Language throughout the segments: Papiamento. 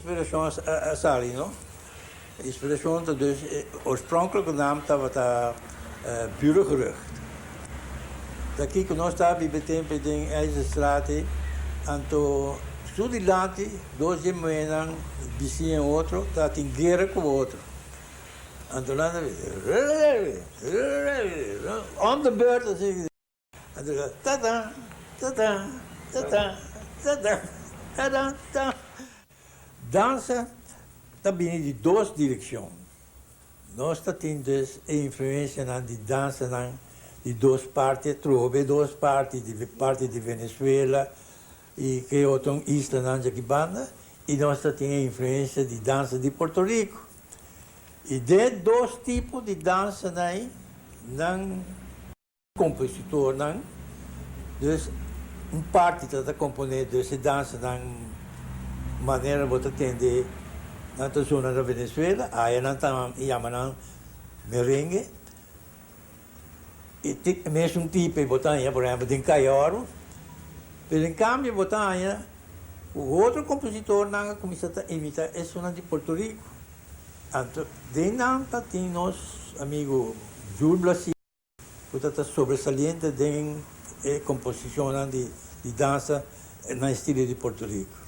inspirashon a sali no. Inspirashon ta dus e oorspronkelike naam tabata Burengerucht. Ta kiko nos ta biba tempu den IJzerstraat ei, anto su dilanti dos dje muhénan bisiña otro tabatin guera ku otro. Anto nan ta bisa om de beurt asina. Anto ta ta ta ta ta ta ta ta ta ta ta. Dansa ta bini di dos direkshon. Nos ta tin dus e influensianan di dansanan di dos parti atrobe, dos parti di parti di Venezuela i ke otro islanan djaki banda, i nos ta tin e influensia di dansa di Puerto Rico. I den dos tipo di dansanan ei nan. Kompositornan, dus un parti ta ta komponé dus e dansanan manera bo ta tende nan ta zona na Venezuela, aya nan ta yama nan merengue, e e mesun tipo bo ta haña por ehempel den Cayoro, pero en kambio bo ta haña ku otro kompositornan a kuminsá ta imitá esunnan di Puerto Rico, anto den nan ta tin nos amigu Jules Blasi. Ku ta ta sobresaliente den e komposishonnan di dansa na estilo di Puerto Rico.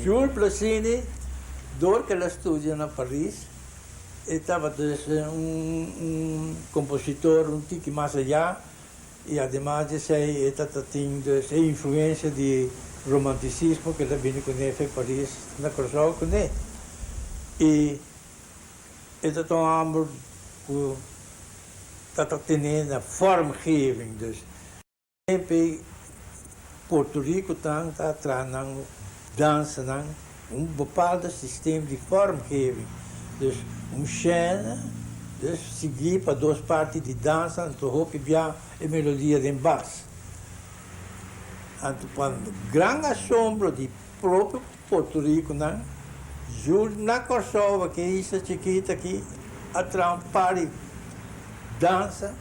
Jules Blasini, dor ku el a studia na Paris, e tabata dus un kompositor un tiki mas ayá i ademas di esei e tabata tin dus e influensia di romantisismo ku el a bini kuné for Paris na Kòrsou kuné. I e tabata un hòmber ku tabata tene na vormgeving, dus Tempe Puerto Rico tan ta traha nan dansanan un bepaalde systeem di vormgeving. Dus un scène dus sigui pa dos parti di dansa anto hopi bia e melodia den bas. Anto pa gran asombro di propio Puerto Riconan, Jules na Kòrsou aki e isla chikit aki a traha un par di dansa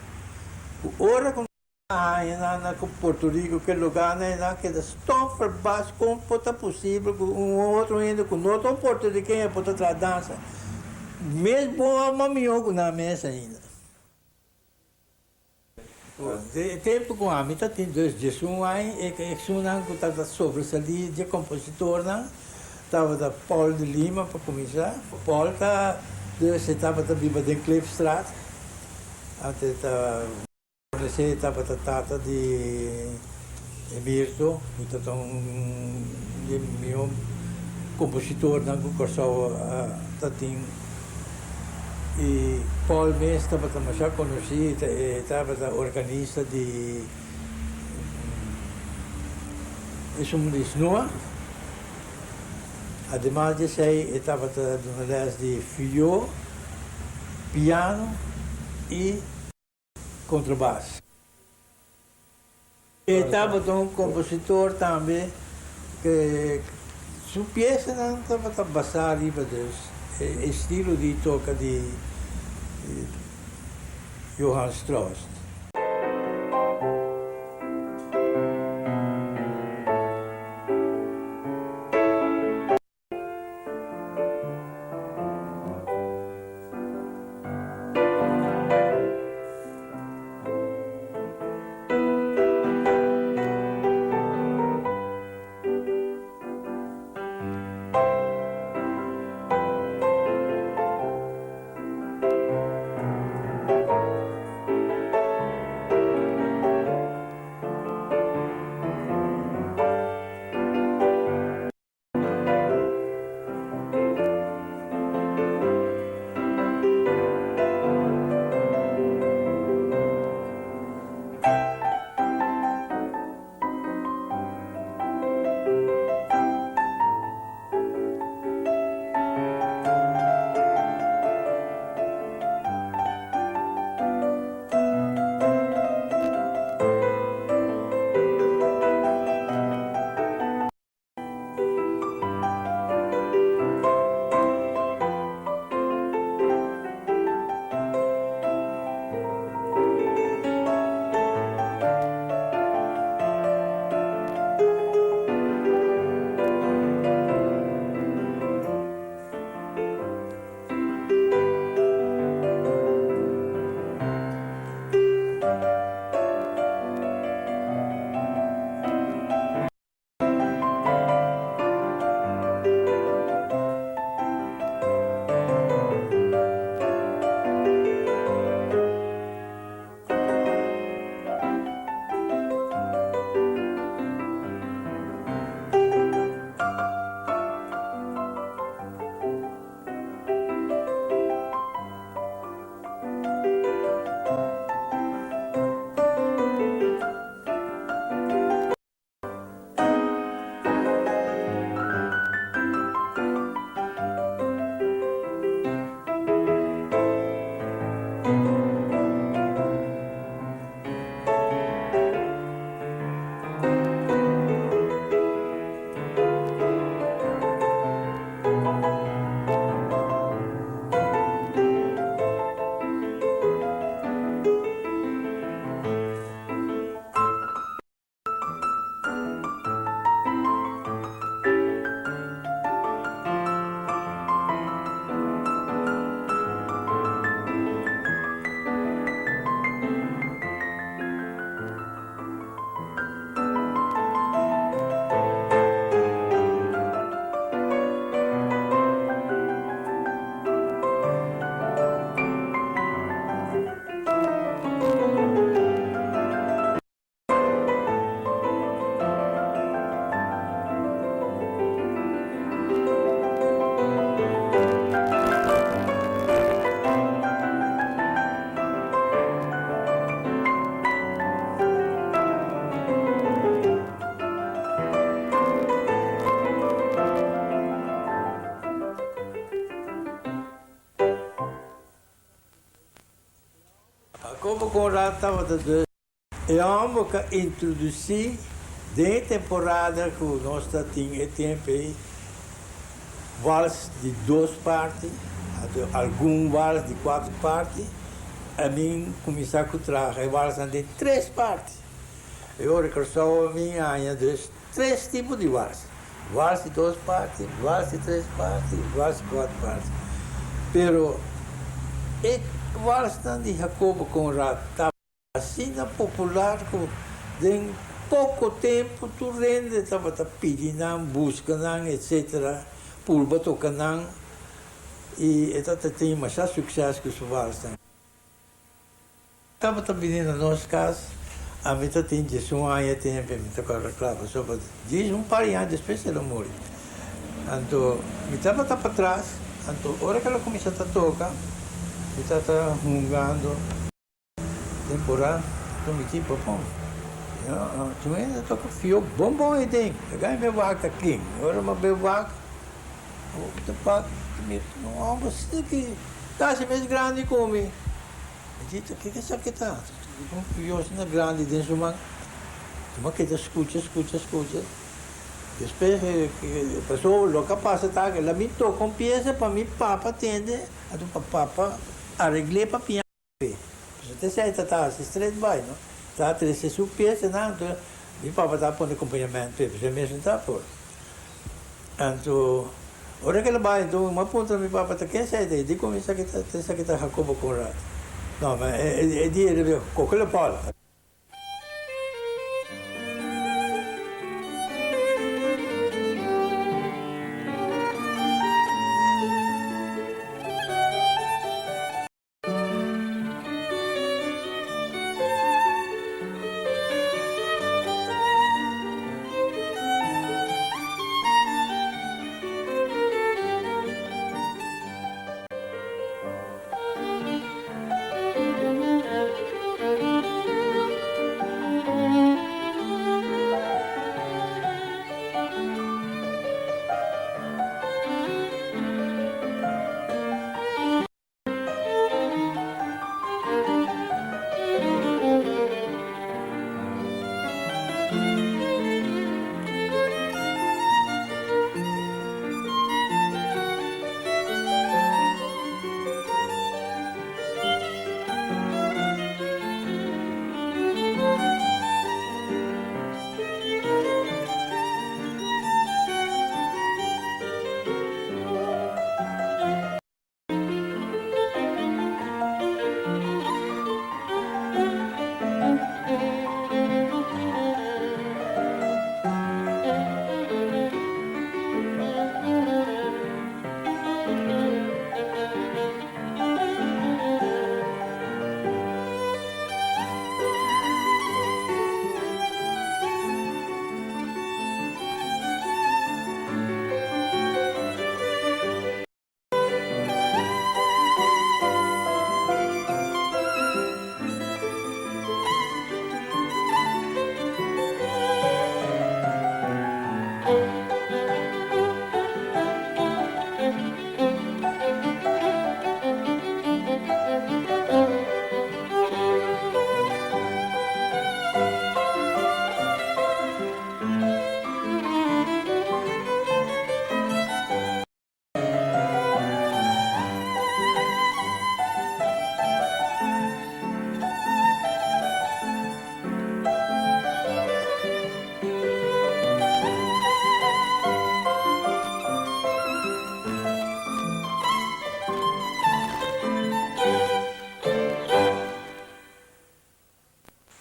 ku ora ku nan a haña nan na Puerto Rico ke lugarnan ei nan a keda stom ferbas kon por ta posibel ku un otro hende ku no ta un puertorriqueño por ta traha dansa mes bon òf mas mihó ku nan mes ainda. Den e tempu ku ami ta tin dus 11 aña, e esunnan ku tabata sobresalí dje kompositornan tabata Paul de Lima pa kuminsá. Paul ta dus e tabata biba den Klipstraat, anto e ta konosé e tabata tata di Mirto ku tabata un di e mihó kompositornan ku Kòrsou ta tin. I Paul mes tabata masha konosí, e tabata organista di esun di Snoa. Ademas di esei e tabata duna lès di fió, piano i kontrabas. E tabata un kompositor tambe ke su piesanan tabata basá riba dus e estilo di toka di Johann Strauss. Jacobo Conrad tabata dus e hòmber ku a introdusí Den e temporada ku nos ta tin e tempu ei, wals di dos parti, anto algun wals di kuater parti, a bin kuminsá ku traha e walsnan den tres parti. E ora Kòrsou a bin haña dus tres tipo di wals, wals di dos parti, wals di tres parti, wals di kuater parti. Pero e walsnan di Jacobo Conrad ta. Asina popular ku den poko tempu tur hende tabata pidi nan, buska nan etc. Purba toka nan i e tabata tin masha sukses ku su walsnan. Tabata bini na nos kas, ami ta tin diesun aña tempu, mi ta kòrda kla pasobra djis un par di aña despues el a muri. Anto mi tabata patras, anto ora ku el a kuminsá ta toka mi tabata hungando. Temporada ta mi tipo bon. Tur hende ta toka fio bon bon ei den. E gana be wak ta kin. Ora mi a be wak, ta pak mi un homber asina kasi mes grandi ku mi. Mi di ta kiko esaki ta? Un fio asina grandi den su man. Mi a keda skucha skucha skucha. Despues pasobra loke a pasa ta ke la mi toka un piesa pa mi papa tende, anto pa papa aregl'é pa piano. Pasobra te esei ta ta hasi stret bai no. Ta trese su piesanan anto mi papa ta pone acompañamento p'e pasobra e mes no ta por. Anto ora ke el a bai anto mi a puntra mi papa ta ken esei ta? E di ku esaki ta esaki ta Jacobo Conrad. No ma e di e di Coco Leopold.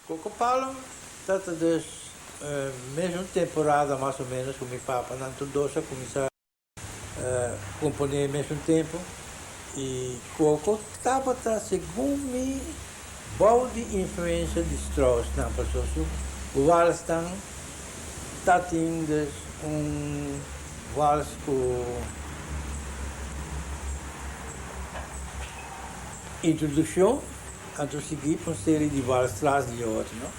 Coco Palm ta ta dus mesun temporada mas o menos ku mi papa, nan tur dos a kuminsá komponé mesun tempu i Coco tabata segun mi bou di influensia di Strauss nan pasobra su walsnan ta tin dus un wals ku introdukshon anto sigui pa un serie di wals tras di otro no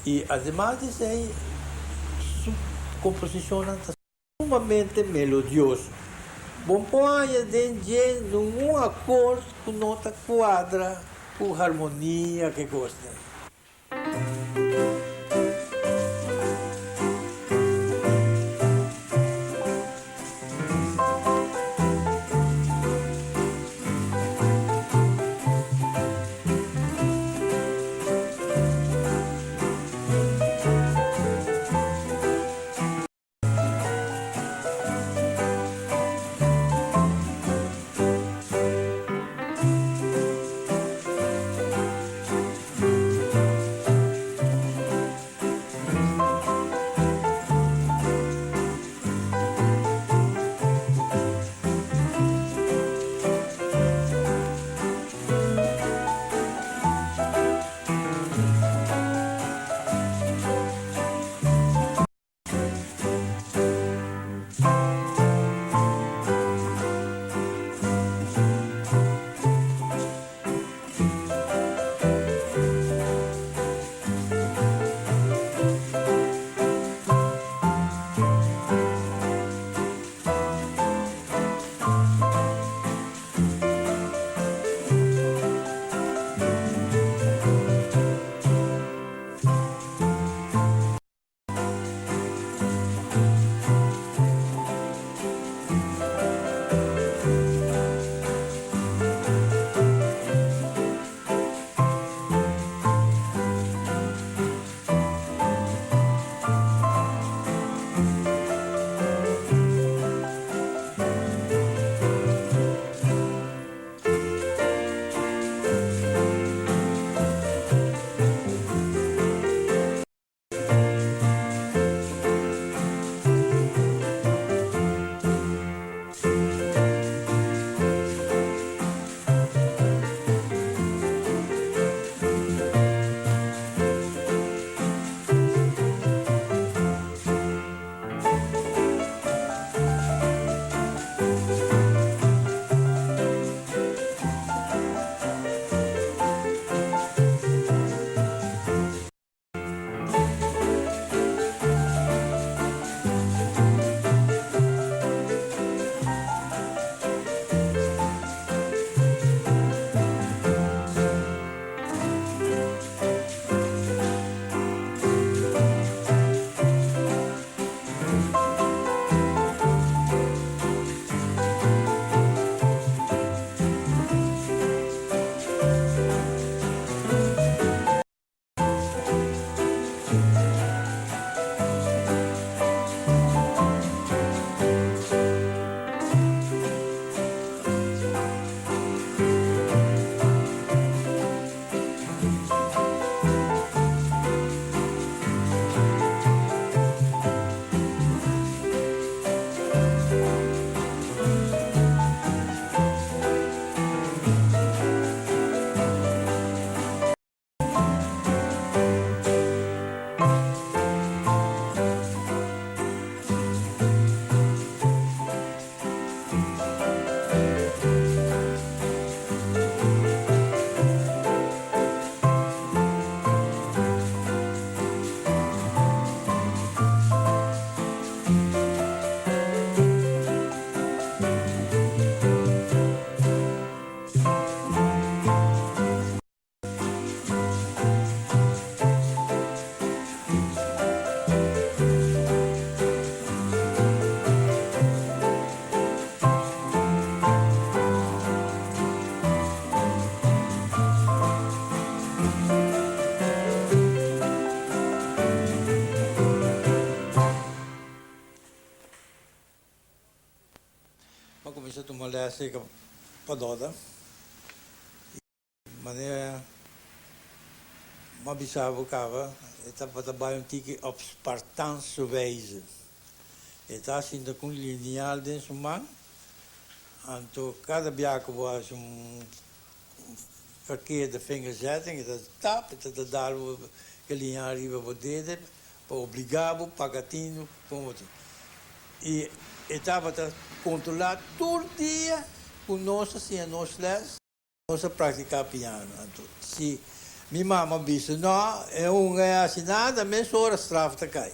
i ademas di esei su komposishonnan ta Sumamente melodioso. Bo por haña den dje ningun akord ku no ta kuadra ku harmonia ke kosnan. serka Padoda i manera m'a bisa bo kaba e tabata bai un tiki op Spartaanse wijze. E ta sinta ku un linial den su man, anto kada bia ku bo hasi un verkeerde vingerzetting e ta tap, e ta dal bo e linial riba bo dede pa obligá bo paga tinu kon bo tin. I e tabata kontrolá tur dia ku nos a siña nos lès. Nos a praktiká piano. Anto si mi mama bisa no, e hunga e hasi nada, mesora straf ta kai.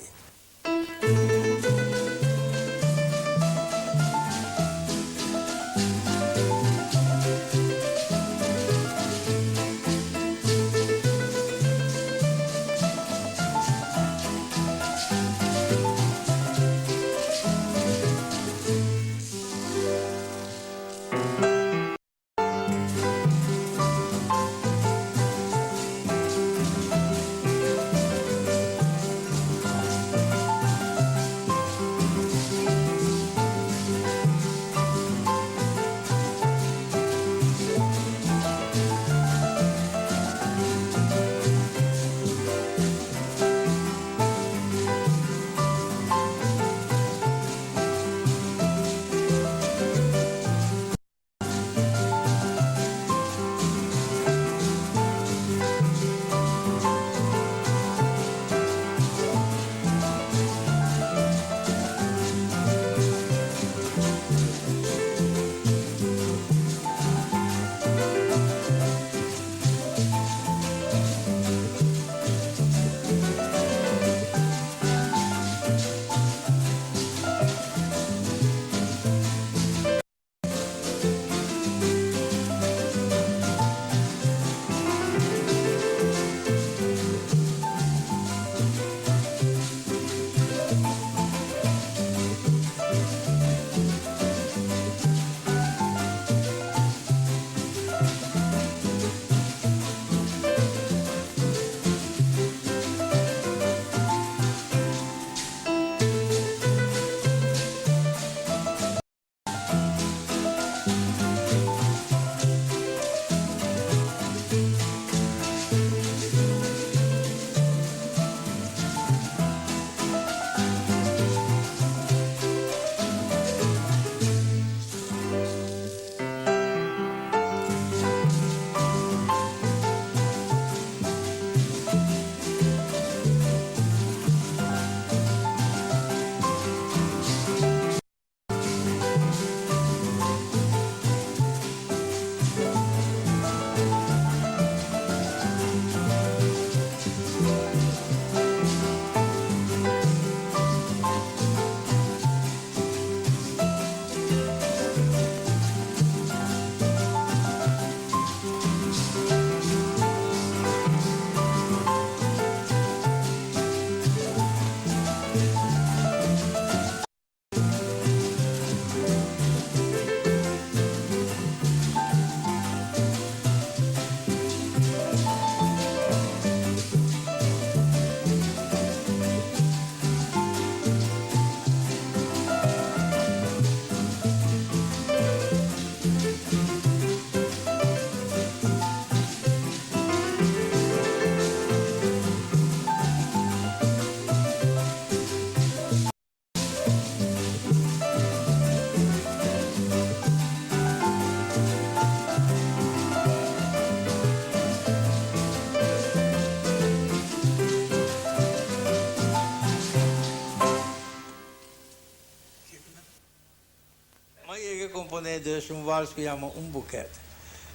M'a yega komponé dus un wals ku yama Un Buket.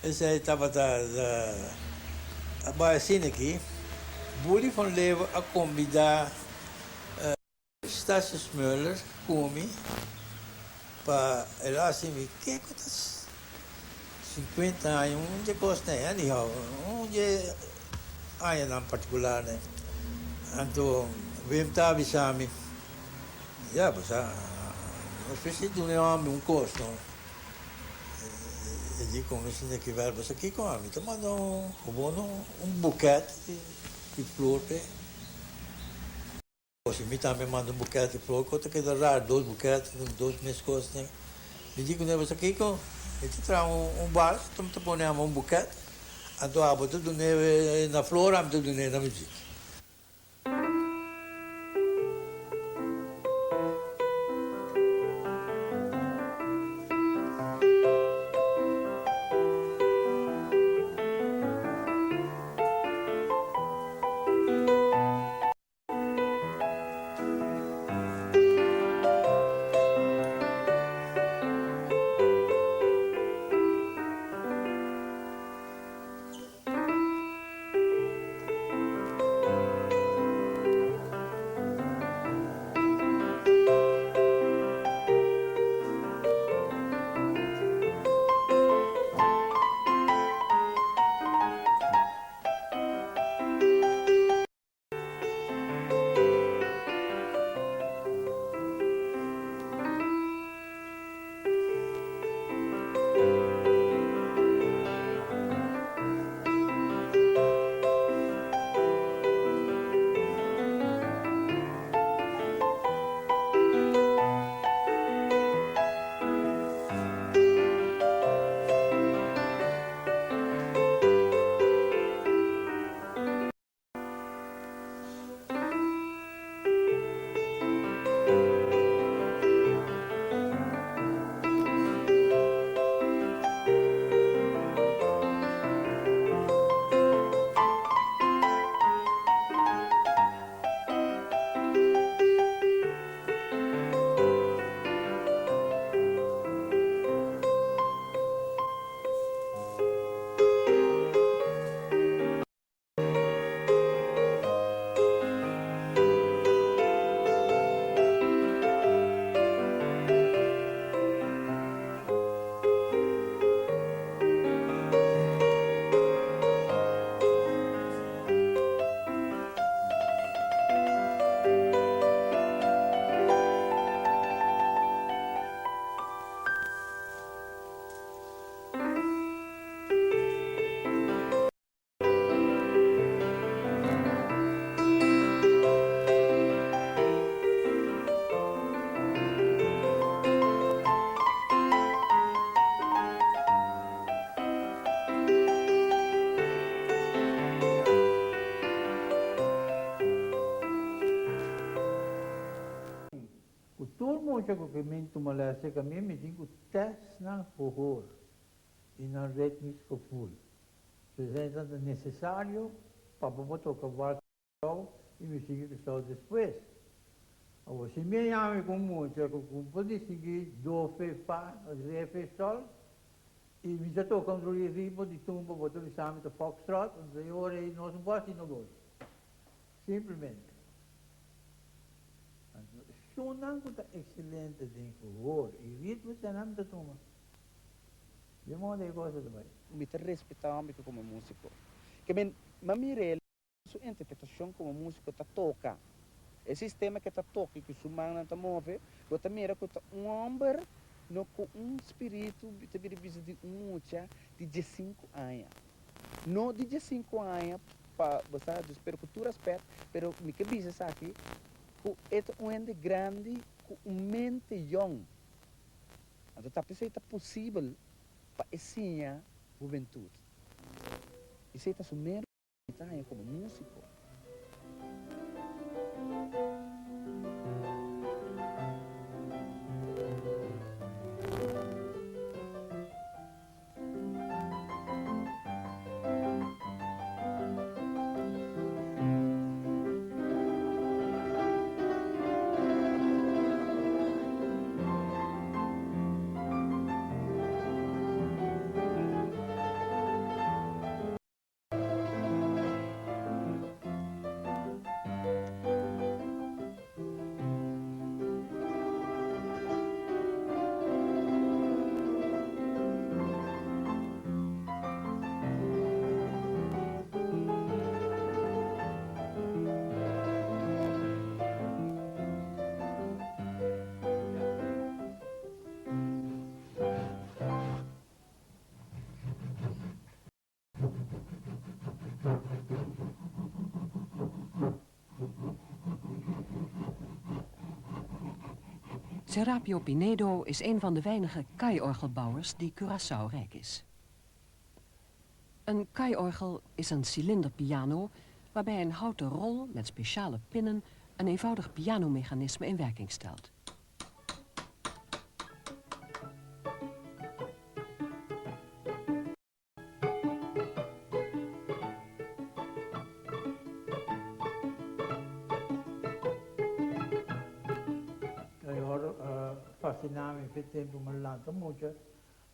Esei tabata a bai asina aki, Bully van Leeuwen a kombidá Stasius Muller ku mi pa el a hasi mi kiko ta sinkuenta aña un dje kos nei anyhow un dje añanan partikular nei. Anto Wim ta bisa mi. Ya, bo sa, nos mester duna e hòmber un kos, no? E di ku mi sinta ki wèl, bo sa kiko ami ta manda un gewoon un bukèt di flor p'e. Si mi tambe manda un bukèt di flor, ku ta keda raro, dos bukèt, dos mes kos. Mi di ku Nebo sa kiko? Mi ta traha un bals, mi ta pone amo un buket, anto abo ta dun'e na flor, ami ta dun'e na muzik. Ku tur mucha ku ke min tuma lès serka mi, mi tin ku tèst nan hohor i nan ritmisch gevoel. P'esei ta nesesario pa bo por toka wals Kòrsou i muziek di Kòrsou despues. Awor si mi a yama mi ku un mucha ku ku por distinguí do, fe, fa, re, fe, sol i mi ta toka un ritmo di tumba bo ta bisa mi ta foxtrot, enton e ora ei nos no por hasi nogoshi. Simplemente. Anto shunnan ku ta ekselente den gehoor i ritmo esei mi ta tuma. Di moda e cosa ta bai. Mi ta respetá mi komo músiko. Ke men, m'a mir'é. Su interpretacion como musico ta toca. E sistema ke ta toca y cu su mannan ta move, bo ta mira cu ta un homber no cu un spiritu ta bira bisa di un mucha di diescinco aña. No di diescinco aña pa bo sa dus pero cu tur respet, pero mi ke bisa esaki cu e ta un hende grandi cu un mente yong. Anto ta pesey ta posibel pa e siña hubentud. Esey ta su mero. Mi ta haña komo músiko. Serapio Pinedo is een van de weinige kaaiorgelbouwers die Curaçao rijk is. Een kaaiorgel is een cilinderpiano waarbij een houten rol met speciale pinnen een eenvoudig pianomechanisme in werking stelt. Caioro a fasciná mi p'e tempu mi a lanta mucha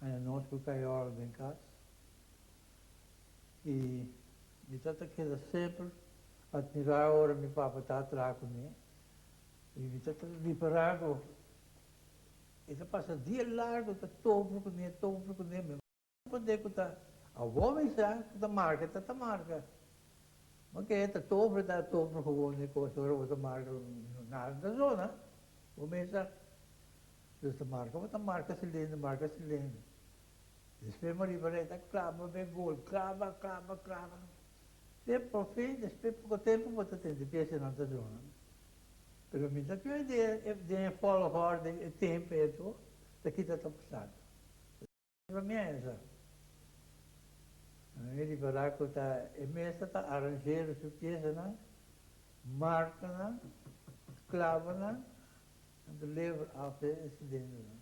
aña nos ku Caioro den kas. I mi ta ta keda semper admirá ora mi papa ta traha kuné. I mi ta ta ripará ku e ta pasa dia largu ta tofru kuné, tofru kuné. Mi comprende ku ta awor mi sa ku ta marka ta ta marka. Ma ke ta tofru ta tofru gewoon e kos ora bo ta marka nada ta zona. Bo mes sa. Dus ta marka bo ta marka silinder, marka silinder. Despues mi riba rei ta klaba be gol, klaba, klaba, klaba. Te por fin, despues poko tempu bo ta tende piesanan ta zona. Pero mi ta tin idea den e volgorde, e tempu eto, ta kita ta pasando. Pa mi esa. Mi ripará ku ta e mester ta aranzero su piesanan, marka nan, klaba nan, anto lever af e silindernan.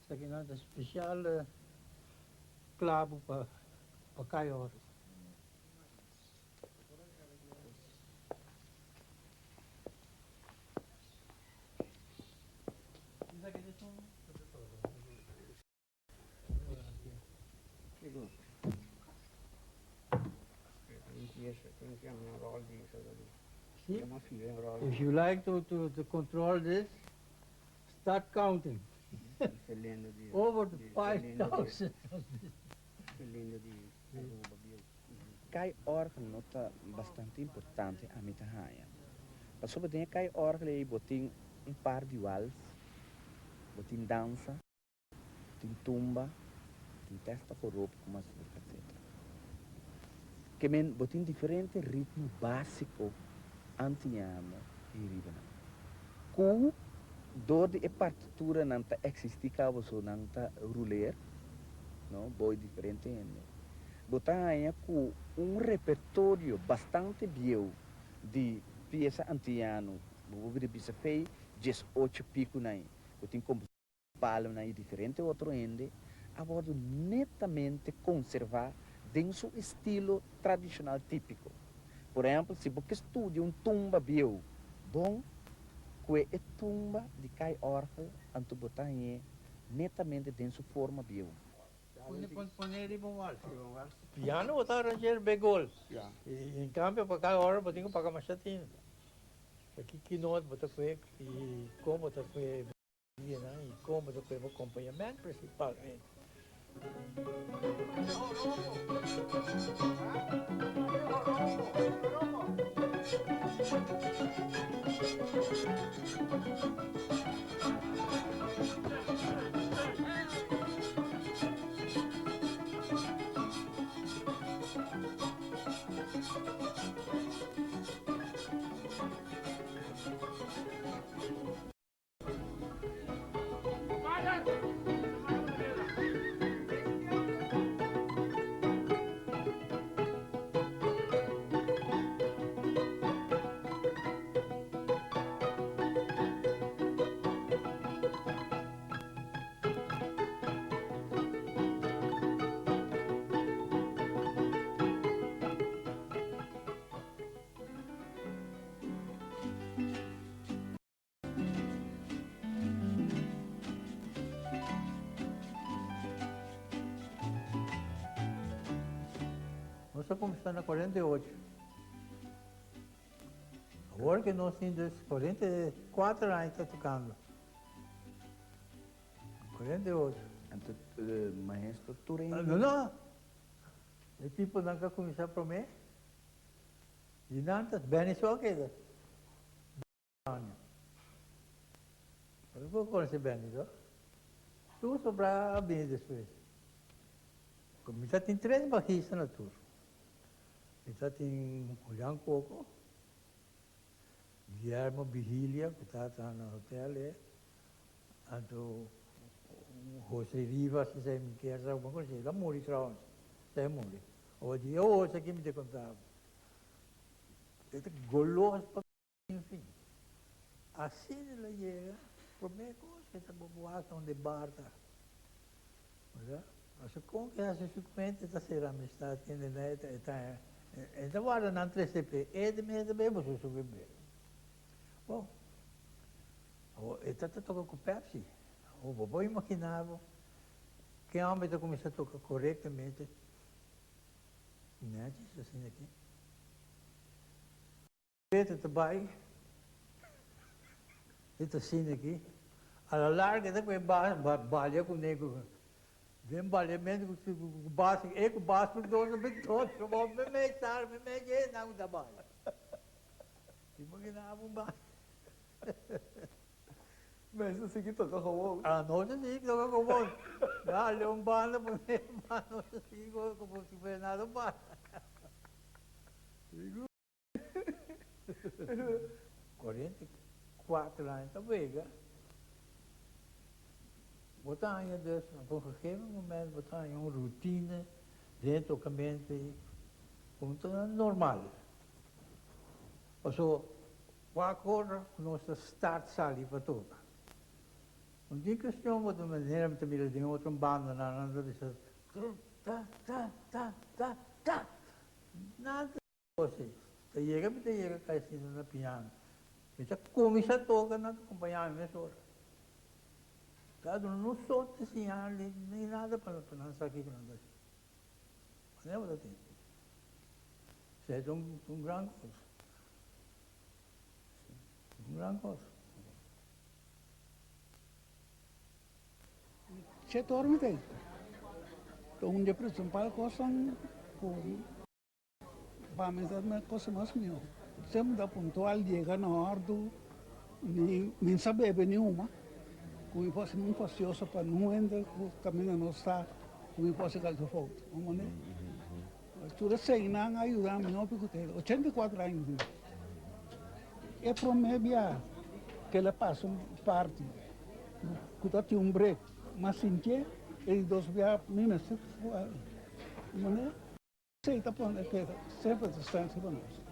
Esakinan ta spesial klabu pa kai oro. If you like to to to control this, start counting. Over 5000 of this. Kai orgel no ta bastante importante ami ta haña. Pasobra den e kai orgel ei bo tin un par di wals, bo tin dansa, tin tumba, tin testa joropo ku mazurka etcetera. Ke men bo tin diferente ritmo básiko antiano ei riba nan. Ku dor di e partituranan ta eksistí kaba so nan ta ruler, no, bo e diferente hende. Bo ta haña ku un repertorio bastante bieu di piesa antiano, bo por bisa fei 18 pikunan ei, ku tin palonan i diferente otro hende a wòrdu netamente konservá den su estilo tradishonal típiko. Por ehèmpel, si bo ke studia un tumba bieu bon, kue e tumba di kai òrgel, anto bo ta hañ'é netamente den su forma bieu. Pone riba un wals. Piano bo ta arrangeer be gol. I en cambio pa cada ora bo tin ku paga masha tinu. Ki ki noot bo ta kue i kon bo ta kue. I kon bo ta kue bo kompañament prinsipalmente. Nos a kuminsá na 48. Awor ke nos tin dus 44 aña ta tokando. 48. Anto maestro tur hende. No, no. E tiponan ku a kuminsá promé, di nan ta Benny so a keda. Aña. Bo por conoce Benny to? Tur sobra a bini despues. Mi ta tin tres bajista na tur. Mi ta tin Julian Coco, Guillermo Vigilia cu ta traha na hotel e. Anto Jose Rivas esei mi kier sa bo conoce, el a muri trouwens, esei a muri. Awor di e Jose aki mi ta conta bo, e ta golos pa sin fin. Asina el a yega, prome cos e ta bo wak unda e bar ta. Bo sa? Con ke haci su cuenta e ta cera amistad kende na e ta e ta e ta warda nan trece p'e, e ta mes ta bebe su su bebe. Bon. Awor, e ta ta toka ku Pepsi. Awor, bo por imaginá bo ken hòmber ta kuminsá toka korektamente nètjes asina aki? Peter ta bai, e ta asina aki. A la larga e ta kue balia kuné ku den baliamentu ku bas, e ku bas tur dos ta bin toka, bo meimei sar, meimei dje nan ku ta balia. Imaginá bo un bas. Mester sigui toka gewoon. Ah, nos ta sigui toka gewoon. Dale un banda pone un banda, nos ta sigui como si fuera nada pasa. Sigur. 44 aña ta wega. Bo ta haña dus op un gegeven moment bo ta haña un routine den e tocamento ei como ta normal. Paso Wak ora ku nos ta start sali pa toka. Un tin kestion bo ta manera mi ta mira den otro bandanan nan ta bisa ta ta ta ta ta nan ta gosi ta yega mi ta yega kai sinta na piano mi ta kuminsá toka nan ta kompañá mi mesora ta duna no sote siñal ni nada pa nan sa kiko nan ta hasi manera bo ta tende esei ta un gran kos. Un gran kos. Che tor mi ta ta un di e principal cosnan cu pa mi ta e cosa mas miho. Semper ta puntual, yega na ordo, ni mi sa bebe ni huma, cu mi por haci un fastioso pa nun hende cu caminda nos ta cu mi por haci cualkier fout. Tur eseinan a yuda mi hopi ku te 84 aña mi tin. E prome bia ku el a pasa un parti ku ta tin un brek, m'a sintié e di dos bia mi mester manera esei ta pone ku semper ta sta riba nos.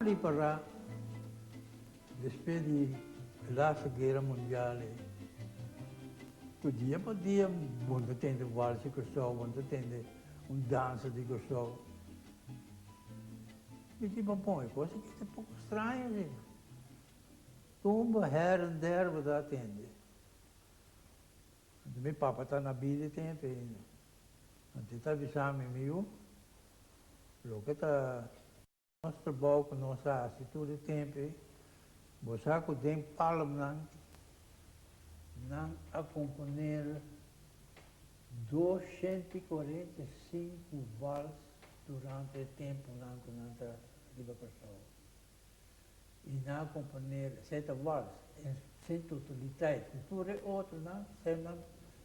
Ripará despues di e laatste guera mundial ei, ku dia pa dia bo ta tende wals di Kòrsou, bo ta tende un dansa di Kòrsou. Mi di, Bon, e kos aki ta poko straño asina. Tumba her en der bo ta tende. Anto mi papa ta na bida e tempu ainda. Anto e ta bisa mi, Mi yu, loke ta. Nos trabou ku nos a hasi tur e tempu ei, bo sa ku den palmnan nan a komponer 245 vals durante e tempunan ku nan ta riba Kòrsou. I nan a komponer esei ta vals en sin totaliteit ku tur e otronan, eseinan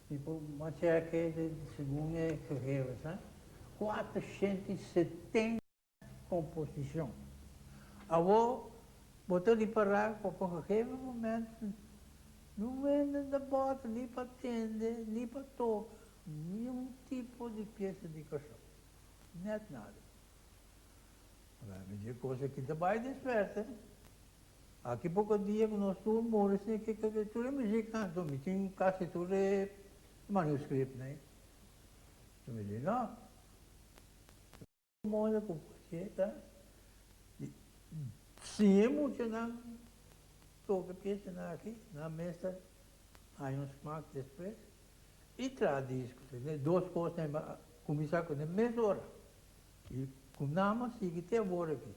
mi por machèk segun e gegevensnan, 470. Composicion. Awor bo ta ripará ku op un gegeven moment no hende ta bòt ni pa tende ni pa toka niun tipo di piesa di Kòrsou. Nèt nada. Awor mi di e kos aki ta bai desperta. Aki poko dia ku nos tur muri asina ke tur e muzik anto mi tin kasi tur e manuskriptnan ei. Mi di no. Moda ku por ta di siña e muchanan toka piesanan aki, nan mes ta haña un smak despues i traha disko. E dos kosnan a kuminsá ku ne mes ora i ku nan a sigui te awor aki.